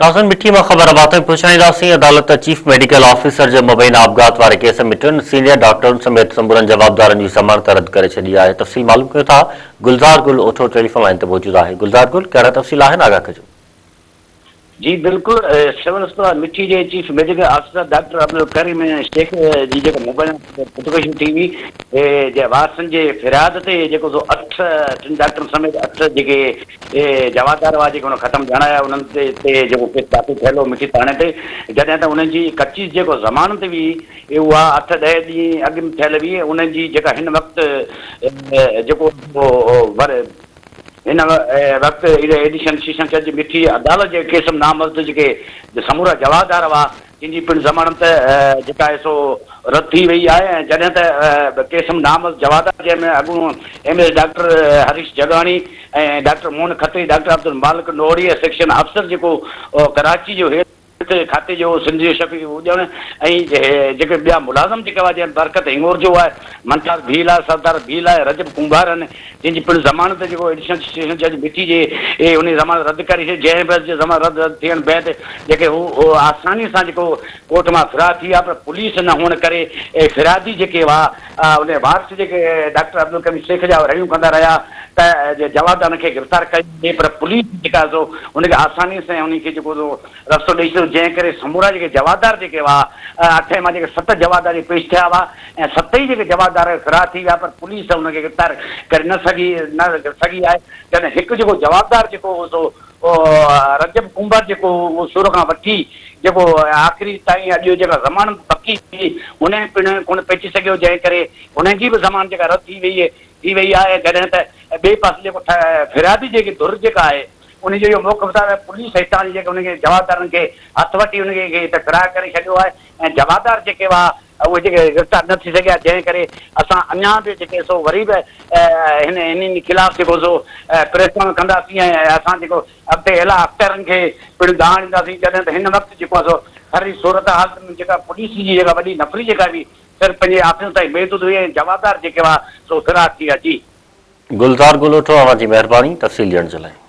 ناظرين مٺي مان خبر اوهان تائين پهچائينداسين، عدالت چيف ميڊيڪل آفيسر جي مبينا آپگهات واري ڪيس ۾ ٽن سينيئر ڊاڪٽرن سميت سمورن جوابدارن جي ضمانت رد ڪري ڇڏي آهي، تفصيل معلوم ڪيون ٿا، گلزار گل اوٺو ٽيليفون لائين تي موجود آهي، گلزار گل ڪهڙا تفصيل آهن آگاهه ڪجو. جي بلڪل سول اسپتال مٺي جي chief medical officer doctor Abdul Karim Shaikh جي جيڪا مبينا خودڪشي ٿي هئي جي وارثن جي فرياد تي جيڪو سو اٺ ٽن ڊاڪٽرن سميت اٺ جيڪي اهي جوابدار هئا جيڪي ان ختم ڄاڻايا انهن تي تي جيڪو ڪيس داخل ٿيل هو مٺي ٿاڻي تي جڏهن ته انهن جي ڪچي جيڪو ضمانت هئي اها اٺ ڏهه ڏينهن اڳ ۾ ٿيل هئي انهن جي جيڪا هن وقت جيڪو ور هن وقت ايڊيشن سيشن جج مٺي عدالت جي ڪيس ۾ نامزد جيڪي سمورا جوابدار هئا جن جي پڻ ضمانت جيڪا آهي سو رد ٿي وئي آهي ۽ جڏهن ته ڪيس ۾ نامزد جوابدار جنهن ۾ اڳوڻو M S doctor Harish Jagani ۽ doctor Mohan Khatri, doctor Abdul Malik Nohri ۽ section officer جيڪو ڪراچي جو هيلٿ کاتي جو سنڌ جو شفيع اڄڻ ۽ جيڪي ٻيا ملازم جيڪي هئا جنهن ۾ برڪت هڱورجو آهي، منٺار ڀيل آهي، سردار ڀيل آهي، رجب ڪنڀار آهن جن جي پڻ ضمانت جيڪو ايڊيشنل سيشن جج مٺي جي انهي ضمانت رد ڪري ڇڏي جنهن بعد جي ضمانت رد رد ٿيڻ بعد جيڪي هو آساني سان جيڪو ڪورٽ مان فرار ٿي ويا پر پوليس نه هئڻ ڪري فرادي جيڪي هئا انهي وارث جيڪي ڊاڪٽر عبدالڪريم شيخ جا رڙيون ڪندا رهيا ته جوابدارن کي گرفتار ڪيو وڃي پر پوليس جيڪا سو ان کي آساني سان انهي کي جيڪو سو رستو ڏئي ڇڏيو جنهن ڪري سمورا جيڪي جوابدار جيڪي هئا اٺين مان جيڪي ست جوابدار جيڪي پيش ٿيا هئا ۽ ست ئي جيڪي جوابدار فرار ٿي ويا پر پوليس ان کي گرفتار ڪري نه سگهي نه سگهي آهي جڏهن هڪ جيڪو جوابدار جيڪو هو سو رجب ڪنڀر جيڪو هو اهو شروع کان وٺي جيڪو آخري تائين اڄ جيڪا ضمانت بقي هئي ان پڻ ڪونه پهچي سگهيو جنهن ڪري ان جي به ضمانت جيڪا رد ٿي وئي ٿي وئي آهي جڏهن ته ٻئي پاسي جيڪو فريادي جيڪي ڌر جيڪا آهي ان جو اهو موقف آهي ته پوليس هتان جي جيڪي ان کي جوابدارن کي هٿ وٺي ان کي هتي فرار ڪري ڇڏيو آهي ۽ جوابدار جيڪي هئا اهي جيڪي گرفتار نه ٿي سگهيا جنهن ڪري اسان اڃا به جيڪي سو وري به هن انهن خلاف جيڪو سو پريس ڪانفرنس ڪنداسين ۽ اسان جيڪو اڳتي اعليٰ اختيارن کي پڻ دانهن ڏينداسين جڏهن ته هن وقت جيڪو آهي سو ٿر جي صورتحال ۾ جيڪا پوليس جي جيڪا وڏي نفري جيڪا هئي صرف پنهنجي آفيسن تائين محدود هئي ۽ جوابدار جيڪي هئا سو فرار ٿي ويا جي. گلزار گلوٺو اوهان جي مهرباني تفصيل ڏيڻ جي لاء.